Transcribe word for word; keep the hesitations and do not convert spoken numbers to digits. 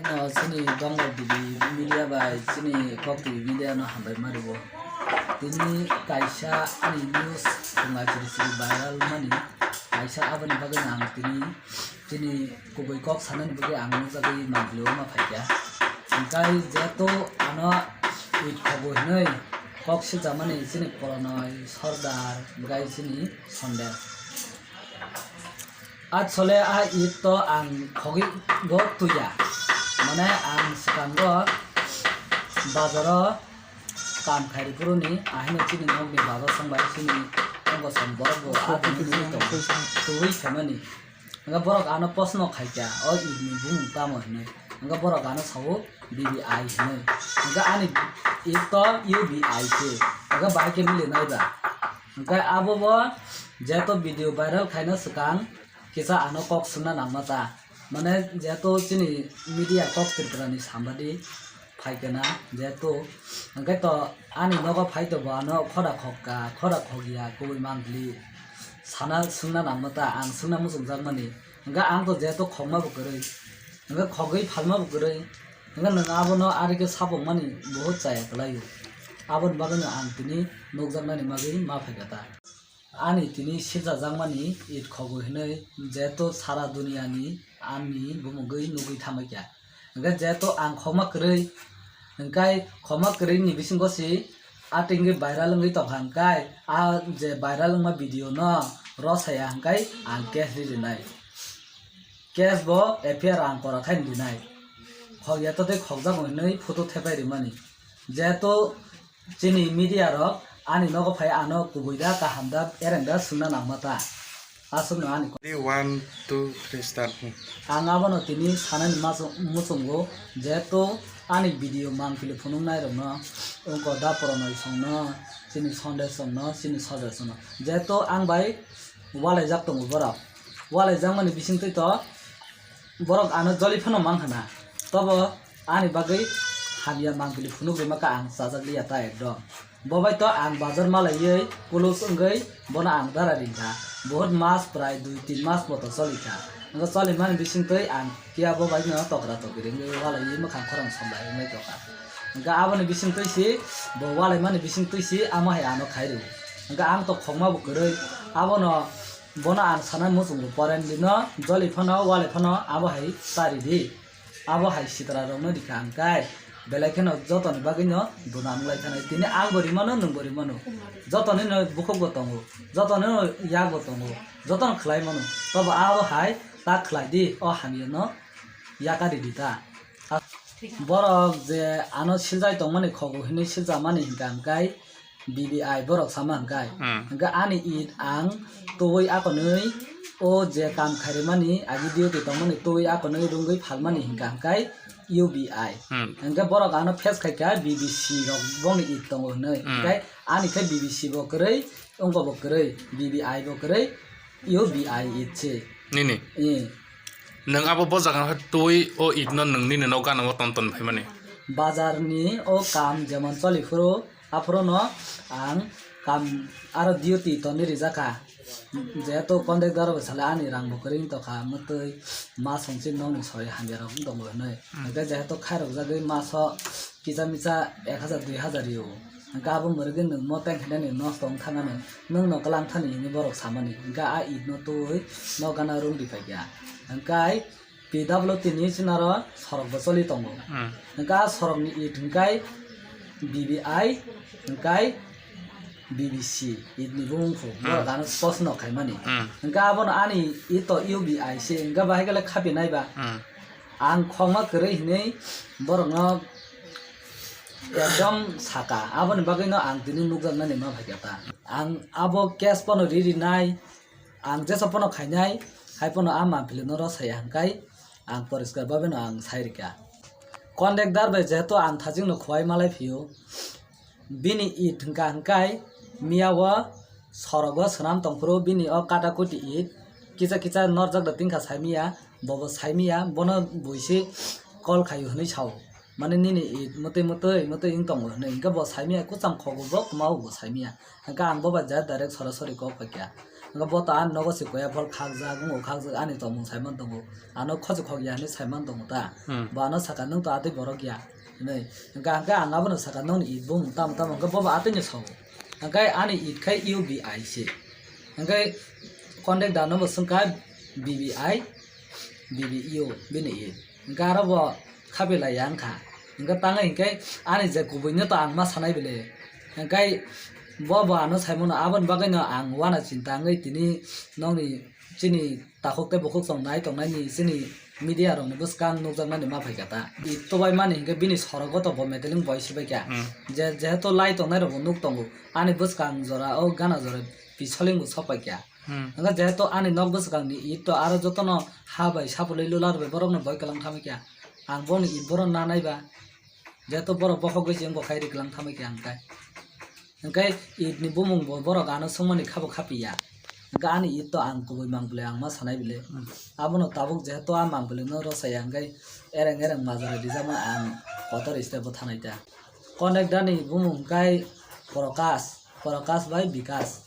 No, chini Bangla T V media bai chini Kok T V media no hambai ma rwo. Tini kaisa ani news thwngna chiri chiri viral mani, kaisa aboni bagwi ang tini, tini kubui kok sanani bagwi ang nukjagwi manlio ma phaikha. Hingkai jeto ano it khobo hinwi kok sijamani chini Pranay Sardar bai chini Sonder. Asole a it to ang khogwi bo tuya. Mane ang swkango bazaro kam khairi phuruni ahino chini nokni baba song bai chini tongo song borok bo a tini tongo tuwi khamani. Hingke borok ano posno khaikha o it ni bumung tamo hinwi. Hingke borok ano sao B B I hinwi. Hingke ani it to U B I se. Hingke bahai khe mili nai ba. Hingke abo bo jeto video viral khaina swkang kisa ano kok swngna nangma ta. Mane jeto chini media kok Tripura ni sambadi phaikha na jeto. Hingke to ani nogo phai to bo ano khoda khokka, khoda khokya kubui mangli sana swngna nangma ta ang swngna muchungjakmani. Hingke ang to jeto khokma bo kwrwi. Hingke khogwi phalma bo kwrwi. Hingke nwng abono ari khe sapung mani buhut chaya kwlaio. Aboni bagwino ang tini nukjaknani bagwi ma phaikha ta. Ani tini silchajakmani it khogo hinwi jeto sara duniani ani bumungwi nugwi thangbaikha. Hingke jeto ang khokma kwrwi, hingkai khokma kwrwini bisingo se a tingwi viral wngwi tongkha, hingkai a je viral wngma video no rw saya, hingkai ang case ri rinai. Case bo F I R ang kora khai rinai. Khokya to tei khokjago hinwi photo thepai rimani. Jeto chini media rok ani nogo phai ano kubui da kaham da ereng da swngna nangma ta. Aswkno ani ko- Ready, one, two, three, start. Ang abono tini sanani masu-, muchungo jeto ani video mangpili phunuknai rokno wngkor da Pranay songno, chini Sandesh songno, chini Sajar songno. Jeto ang bai walaijak tongo borok. Walaijakmani bisingtwi to borok ano joli phano mankha na. Tobo ani bagwi hamya mangpili phunuk rima kha ang chajak liya ta ekdom. Bo bai to ang bazar malaiwi kulus wngwi bono ang dara rinkha. Buhut mas prai dui tin mas moto cholikha. Wngkha cholimani bisingtwi ang phiya bo bai no tokra tokri wngwi walaiwi mwkhang khorang somlai wngwi tongkha. Wngkha aboni bisingtwi si bo walaimani bisingtwi si amo hai ano khai rw. Wngkha ang to khokma bo kwrwi abono Bono ang sana muchungo, poren dino joli phano, wale phano abo hai ta ridi. Abo hai sitra rokno rikha ang kai. Belai kheno jotoni bagwino duna wng lai thani. Tini ang bo rimano, nwng bo rimano. Jotoni no bukhuk bo tongo. Jotoni no yak bo tongo. Jotono khlai mano. Tobo abo hai ta khlai di, o hamya no yaka ridi ta. Borok je ano siljai tongmani khogo hinwi silja mani hinkha ang kai. B B I borok sama hwnkhe. Hmm. Hwnkhe ani it ang tubui akonwi o je kam khairemani agi duty tongmani tubui akonwi rwngwi phalmani hwnkha hwnkhe U B I. Hmm. Hwnkhe borok ano face khaikha B B C rok bongni it tongo hwnwi. Hmm. Hwnkhe ani khe B B C bo kwrwi, wngkha bo kwrwi, B B I bo kwrwi, U B I it se. Nini? Eh. Nwng abo bo jaga twi o it no nwng nini nok gana o ton ton phaimani? Bazar ni o kam jemon choli phuru, aphuru no ang kam aro duty toni rijak kha. Jehetu contractor bo sale ani rang bo kwrwi wng tongkha, mwtwi ma songchi nokni sori hamya rok wng tongo hinwi. Hmm. Hwnkhe jehetu khairok jagwi maso kisa misa ek hajar dui hajar rio. Hwnkhe abo mwrwgwi nwng mo teng khainani nosto wng thangmani, nwng no kwlang thani hinwi borok samani. Hwnkhe a it no twi nok gana rung di paikha. Hwnkhe P W D ni chinaro sorok bo choli tongo. Hmm. Hwnkhe a sorok ni it hwnkhe B B I hwnkhe B B C it ni bumung phu. Hmm. Borok ano post no khaimani. Hmm. Hwnkhe abono ani it to U B I se hwnkhe bahai khe le khapi nai ba. Hmm. Ang khokma kwrwi hinwi borokno ekdom saka, aboni bagwino ang tini nukjaknani ma phaikha ta. Ang abo case phano ri rinai, ang jesa phano khainai, hai phano a mangpili no rw saya hwnkhe ang poriskar bhabeno ang sai rikha. Contractor bai jehetu ang thachikno khowai malai phio, bini it hwnkha hwnkhe miya o sorogo swnam tongphuru bini o kata kuti it kisa kisa norjak da tingkha saimiya, bobo saimiya, bono buisi call khaio hinwi sao. Mane nini it mwtwi mwtwi mwtwi wng tongo hinwi. Hwnkhe bo saimiya kwcham khogo bo kwmao bo saimiya. Hwnkhe ang bo bai jat direct sorasori kok phaikha. Hwnkhe bo to ani nogo se koya phol khakjak, wngkha khakjak, ani tongmung saiman tongo. Ano khojok khok ya hinwi saiman tongo ta. Hmm. Bo ano saka, "Nwng to atwi borok ya," hinwi. Hwnkhe, hwnkhe ang abono saka, "Nokni it bumung tamo tamo?" Hwnkhe bo bo atwino sao. Hwnkhe ani it khai U B I se. Hwnkhe contact da no bo swngkha B B I, B B U bini it. Hwnkhe aro bo khapi lai ya wngkha. Hwnkhe tangwi hinkhe ani je kubui no to ang ma sanai bele. Hwnkhe bo bo ano saimano, aboni bagwi no ang wana chinta wngwi tini nokni chini takhuk tei bukhuk chwng nai tongnaini chini media rokni bwskang nukjaknani ma phaikha ta. It tubai mani hinkhe bini sorogo to bo meteling boi sibaikha. Hmm. Je, jehetu lai tongnai rokbo nuk tongo, ani bwskang jora o gana jora pisoling bo sokpaikha. Hmm. Hwnkhe jehetu ani nok bwskangni it to aro jotono ha bai sapulwi lular bai borokno boi kwlang thamaikha. Ang boni it borok nanaiba. Jehetu borok bokhok gwi se wngkha khai riklang thamaikha ang kai. Hwnkhe itni bumung bo borok ano swngmani khabo khapiya. Hwnkhe ani it to ang kubui mang bwlwi ang ma sanai bwlwi. Hmm. Abono tabuk jehetu a mang bwlwino rwchaya hwnkhe ereng ereng majra rijama ang kotor step o thanai ta. Connect dani bumung kai Prakash, Prakash bai Bikash.